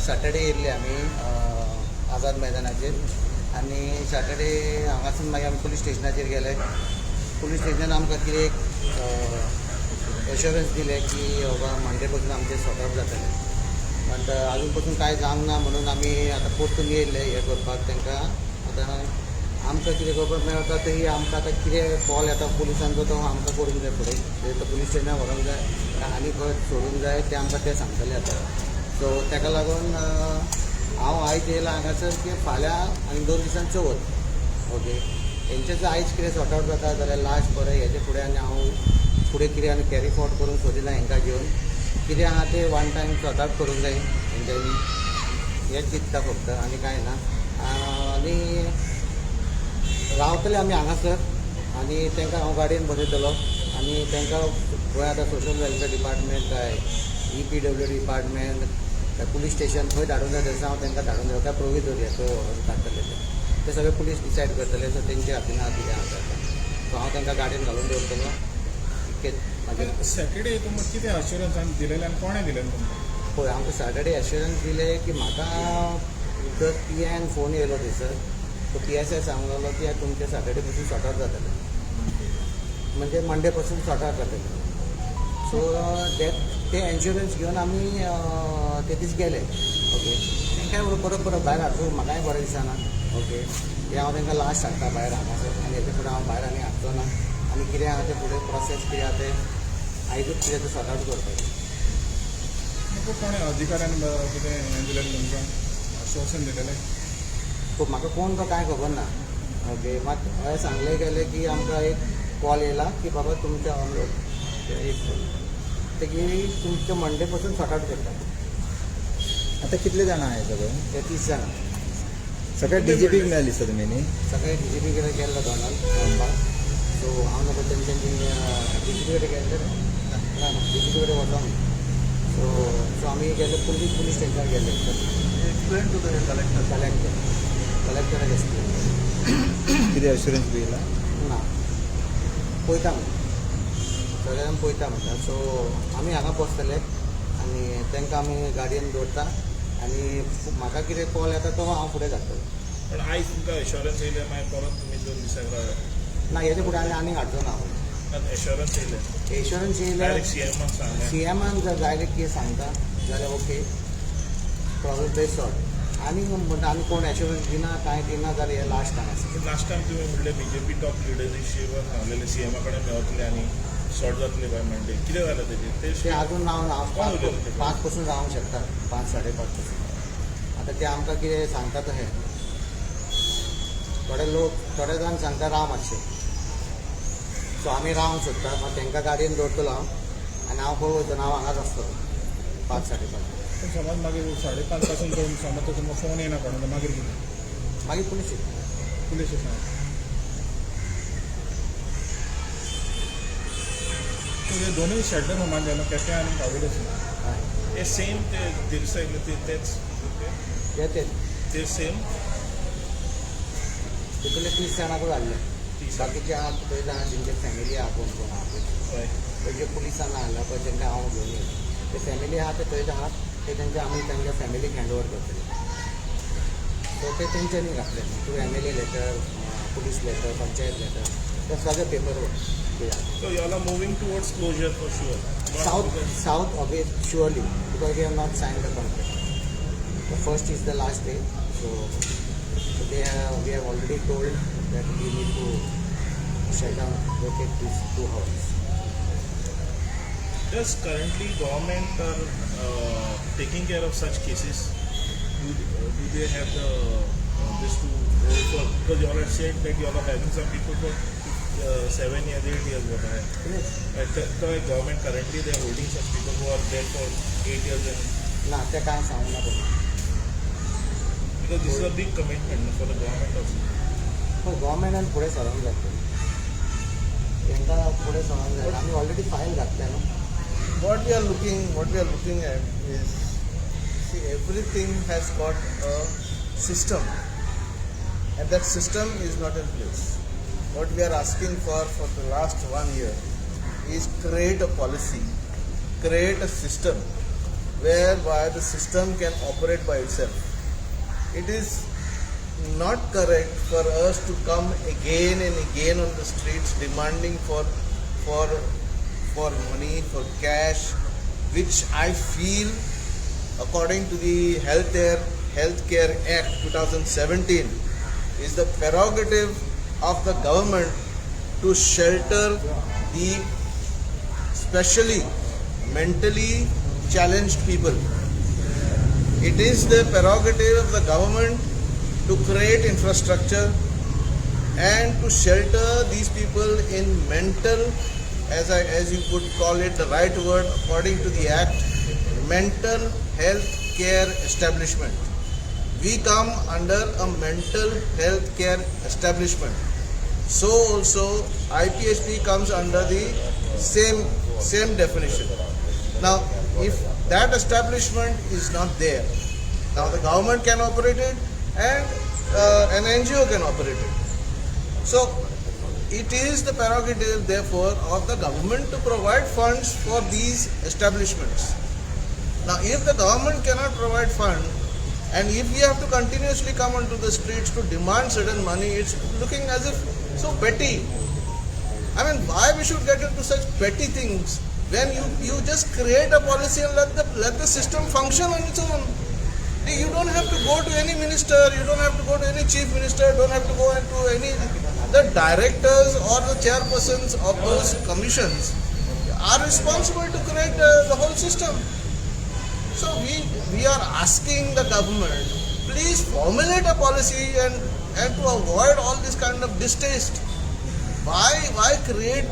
Saturday येयल्ले आमी आझाद मैदानाचेर आनी सॅटर्डे हांगासून मागीर आमी पुलीस स्टेशनाचेर गेले. पुलीस स्टेशनान आमकां कितें एक एश्योरन्स दिलें की बाबा मंडे पासून आमचें सॉर्ट आवट जातलें. बट आजून पसून कांय जावंक ना म्हणून आमी आतां परतून येयल्ले हें करपाक तांकां. आतां आमकां कितें करपाक मेळटा तरी आमकां आतां कितें कॉल येता पुलिसांचो तो आमकां करूंक जाय फुडें. तो पुलीस स्टेशनार व्हरूंक जाय आनी खंय सोडूंक जाय तें आमकां तें सांगतलें आतां. सो ताका लागून हांव आयज येयला हांगासर की फाल्यां आनी 2 दिसान चवथ. ओके, हेंचें जर आयज कितें सॉर्ट आवट जाता जाल्यार लास्ट बरें. हेजे फुडें आनी हांव फुडें कितें आनी कॅरी फॉरवर्ड करूंक सोदिना. हेंकां घेवन कितें आहा तें वन टायम सॉर्ट आवट करूंक जाय हेंच्यांनी, हें चिंतता फक्त आनी कांय ना. आनी रावतले आमी हांगासर आनी तांकां हांव गाडयेन बसयतलो आनी तांकां खंय आतां सोशल वेलफेअर डिपार्टमेंट काय EPW department काय पुलीस स्टेशन खंय धाडूंक जाय थंयसर हांव तांकां धाडून दिवं काय प्रोविजोरिया थंय व्हरून काडटले. ते सगळे पुलीस डिसायड करतले. सो तेंच्या हातीन आहा कितें आहा तें. सो हांव तांकां गाडयेन घालून दवरतलो इतकेंच म्हाजें. सॅटर्डे तुमकां कितें अश्युरन्स दिलेलें आनी कोणें दिलेलें तुमकां? पळय, आमकां सॅटर्डे एश्युरन्स दिले की म्हाका जर पी.आयन फोन येयलो थंयसर, तो पी.एस.आय सांगलेलो की तुमचें सॅटर्डे पसून सॉर्ट आवट जातलें, म्हणजे मंडे पासून सॉर्ट आवट जातलें. सो that ते एन्श्युरन्स घेवन आमी ते दीस गेले. ओके, तांकांय म्हणून परत परत भायर हाडचो म्हाकाय बरें दिसना. ओके, हें हांव तांकां लास्ट हाडटा भायर हांगासर आनी हेजे फुडें हांव भायर आनी हाडचो ना. आनी कितें आहा तें फुडें प्रोसेस कितें आहा तें आयजूच कितें तें सॉर्ट आवट करपाचें. कोणें अधिकाऱ्यान कितें हें दिलेलें तुमकां आश्वासन दिलेलें? सो म्हाका कोण तो कांय खबर ना. ओके, मात हांवें सांगलें गेलें की आमकां एक कॉल येयला की बाबा तुमच्या एक ते की तुमच्या मंडे पासून सॉर्ट आवट करता. आता कितले जाणां आहे सगळे? ते 30 जाणां. सगळे डीजीपीक मेळ्ळे दिसता तुमी न्ही? सकाळी डीजीपी कडेन गेल्लो डोनाल्ड मेळपाक. सो हांव नको तेंच्यांनी डीजीपी कडेन गेल्ले ना, ना डीजीपी कडेन वचोंक. सो सो आमी गेले पुलीस पुलीस स्टेशनार गेले. Explain to the collector. Collector कलेक्टराक एक्सप्लेन. कितें अश्युरन्स बी येयला? ना, पळयता म्हणटा, सगळे जाण पळयता म्हणटा. सो आमी हांगा बसतले आनी तांकां आमी गाडयेन दवरता आनी म्हाका कितें कॉल येता तो हांव फुडें धाडटलो. पण आयज तुमकां एश्योरन्स येयलें, मागीर परत तुमी 2 दिसांक रावया? ना, हेजे फुडें आनी आनीक हाडचो ना हांव. एश्योरन्स येयलें? एश्योरन्स येयल्यार डायरेक्ट सीएमाक सांगलें? सीएमान जर डायरेक्ट कितें सांगता जाल्यार ओके, प्रॉब्लम ते सॉल्व. आनी म्हणटा आनी कोण एश्योरन्स दिना कांय दिना जाल्यार हें लास्ट हांगासर. लास्ट टायम तुमी म्हणलें बीजेपी टॉप लिडरशीपान सांगलेलें सीएमा कडेन मेवतले आनी सॉर्ट जातले बाय मंडे. कितें जालें तेजें? ते आजून रावन हांव कोण उलयता ते? 5 पसून रावंक शकता, 5 5:30 पसून. आतां ते आमकां कितें सांगता तशें थोडे लोक थोडे जाण सांगता राव मातशें. सो आमी रावंक सोदता, मात तांकां गाडयेन दवरतलो हांव आनी हांव खंय वयतलो, हांव हांगाच आसतलो 5 5:30. पण समज मागीर 5:30 पासून समज तर तुमकां फोन येयना कोणा, मागीर कितें? मागीर पुलीस स्टेशन. पुलीस स्टेशनार. ते दोनूय शेल्टर होमान जाय न्हू, केप्यां आनी कावेरी. हय. हे सेम ते दिरसा येयले ते तेच? ते तेच. ते सेम. तितूंतले 30 जाणांकूच हाडले. 30. बाकीचे आहा थंय जाणां तेंचे फॅमिली आहा, कोण कोण आहा पळय. हय. पळय जे पुलिसान हाडला पळय तांकां हांव घेवन येयला. ते फॅमिली आहा ते थंयच आहात, ते तेंचे आमी तांच्या फॅमिलीक हँड ओवर करतले. सो ते तेंच्यांनी घातले through MLA letter, police letter, panchayat letter, ते सगळे पेपर वर्क कितें आहा. So you all are moving towards closure for sure. South obvious surely, because we have not signed the contract. The first is the last day, so we have already told that we need to shut down, vacate these 2 houses. Does currently government are taking care of such cases? Do they have the this to go for? Because you all have said that you all are having some people for 7 years, 8 years, what I have. Yes. Right, the government currently they are holding such people who are there for 8 years and ना, ते कांय सांगूंक ना कोणी. Because this is a big commitment for the government also. पण गव्हर्मेंटान फुडें सरोंक जाय, तांकां फुडें सरोंक जाय. आमी ऑलरेडी फायल घातल्या न्हू. What we are looking at is, see, everything has got a system, and that system is not in place. What we are asking for the last 1 year is create a policy, create a system whereby the system can operate by itself. It is not correct for us to come again and again on the streets demanding for money, for cash, which I feel according to the Healthcare Act 2017 is the prerogative of the government to shelter the specially mentally challenged people. It is the prerogative of the government to create infrastructure and to shelter these people in mental, as you would call it, the right word according to the act, mental health care establishment. We come under a mental health care establishment. So also IPHB comes under the same definition. Now, if that establishment is not there, now the government can operate it and an NGO can operate it. So it is the prerogative, therefore, of the government to provide funds for these establishments. Now, if the government cannot provide funds, and if we have to continuously come onto the streets to demand certain money, it's looking as if so petty. I mean, why we should get into such petty things when you just create a policy and let the system function on its own? You don't have to go to any minister, you don't have to go to any chief minister, don't have to go into any... The directors or the chairpersons of those commissions are responsible to create the whole system. So we are asking the government, please formulate a policy and to avoid all this kind of distaste. Why create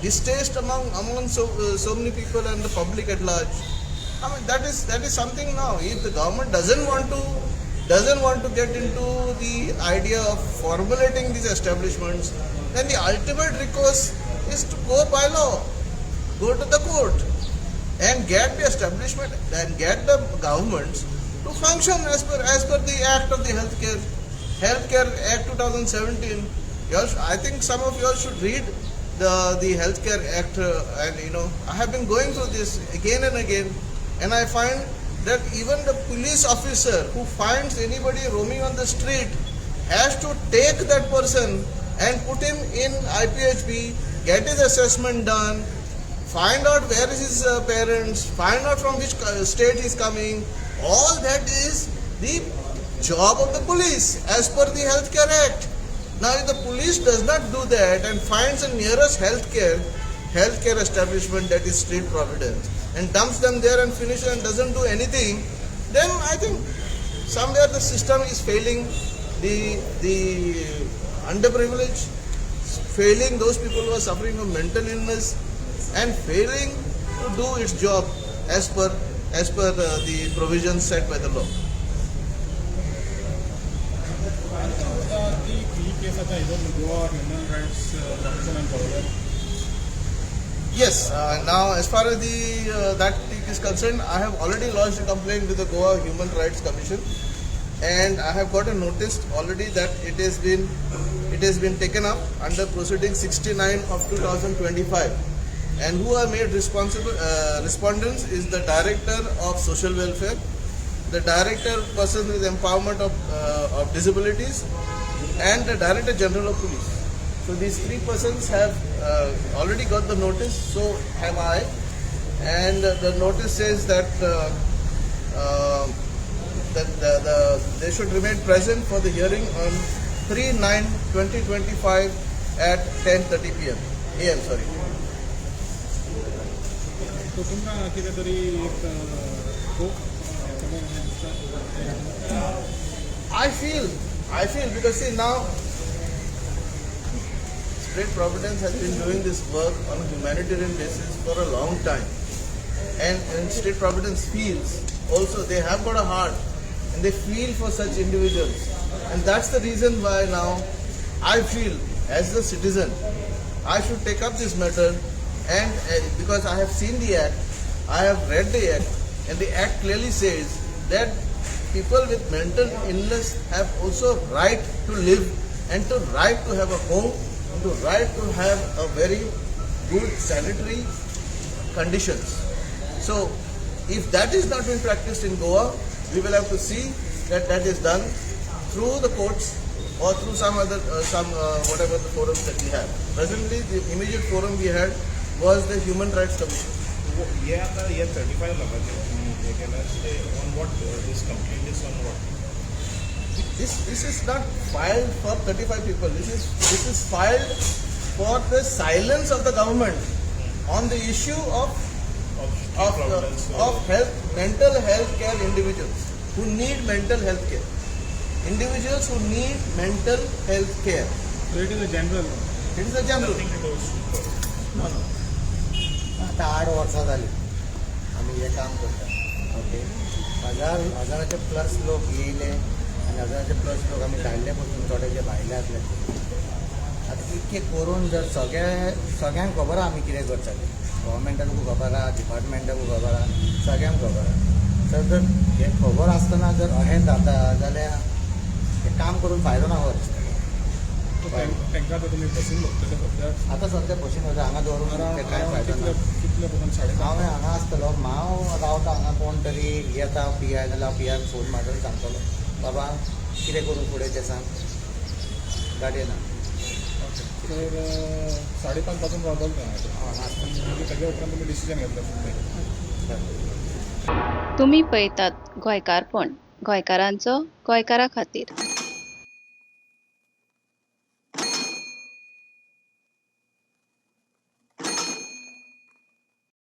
distaste among so many people and the public at large? I mean, that is something now. If the government doesn't want to get into the idea of formulating these establishments, then the ultimate recourse is to go by law, go to the court, and get the establishment and get the governments to function as per the act of the Healthcare Act 2017. I think some of you all should read the Healthcare Act, and you know, I have been going through this again and again, and I find that even the police officer who finds anybody roaming on the street has to take that person and put him in IPHB, get his assessment done, find out where is his parents, find out from which state he is coming. All that is the job of the police as per the Healthcare Act. Now, if the police does not do that and finds the nearest healthcare establishment, that is Street Providence, and dumps them there and finishes and doesn't do anything, then I think somewhere the system is failing the underprivileged, failing those people who are suffering from mental illness, and failing to do its job as per the provisions set by the law. Yes, now as far as the that is concerned, I have already lodged a complaint with the Goa Human Rights Commission, and I have got a notice already that it has been taken up under proceeding 69 of 2025, and who are made responsible respondents is the Director of Social Welfare, the Director Person with Empowerment of Disabilities, and the Director General of Police. So these three persons have already got the notice, so have I, and the notice says that they should remain present for the hearing on 3/9/2025 at 10:30 p.m. a.m. Sorry. I feel because see now, Street Providence has been doing this work on a humanitarian basis for a long time, and Street Providence feels also they have got a heart and they feel for such individuals, and that's the reason why now I feel as a citizen I should take up this matter, and because I have seen the act, I have read the act, and the act clearly says that people with mental illness have also right to live and to right to have a home, and to right to have a very good sanitary conditions. So If that is not been practiced in Goa, we will have to see that that is done through the courts or through some other some whatever the forums that we have. Presently, the immediate forum we had was the Human Rights Commission. हे आता हे 35 लोकांचे तुम्ही हे केला ते on what this complaint is on what? This is not filed for 35 people. This is filed for the silence of the government on the issue of health, mental health care, individuals who need mental health care. Individuals who need mental health care. So it is a general. It is a general. No. आतां 8 वर्सां जालीं आमी हें काम करता. Okay, हजार हजाराचे plus लोक येयले आनी हजाराचे प्लस लोक आमी धाडले पसून, थोडे जे भायले आसले ते. आतां इतकें करून जर सगळे, सगळ्यांक खबर आहा आमी कितें करता तें. गव्हर्मेंटाकूय खबर आहा, डिपार्टमेंटाकूय खबर आहा, सगळ्यांक खबर आहा. तर जर हें खबर आसतना जर अशें जाता जाल्यार हें काम करून फायदो ना हो दिसता. तांकां आतां तुमी बसीन बघतले सद्या? आतां सद्या बसीन वता. हांगा दवरून ते कांय फायदो ना. कितले कितले पर्यंत? 5:30? हांव हांगा आसतलो, हांव रावता हांगा. कोण तरी येता पी I जाल्यार हांव पी आयक फोन मारून सांगतलो, बाबा कितें करूं फुडें तें सांग. गाडये ना. ओके, तर 5:30 पासून रावतलो तें हांगा. हांगा आसता. मागीर ताज्या उपरांत तुमी डिसिजन घेतले फुडलें. तुमी पळयतात गोंयकारपण, गोंयकारांचो गोंयकारा खातीर.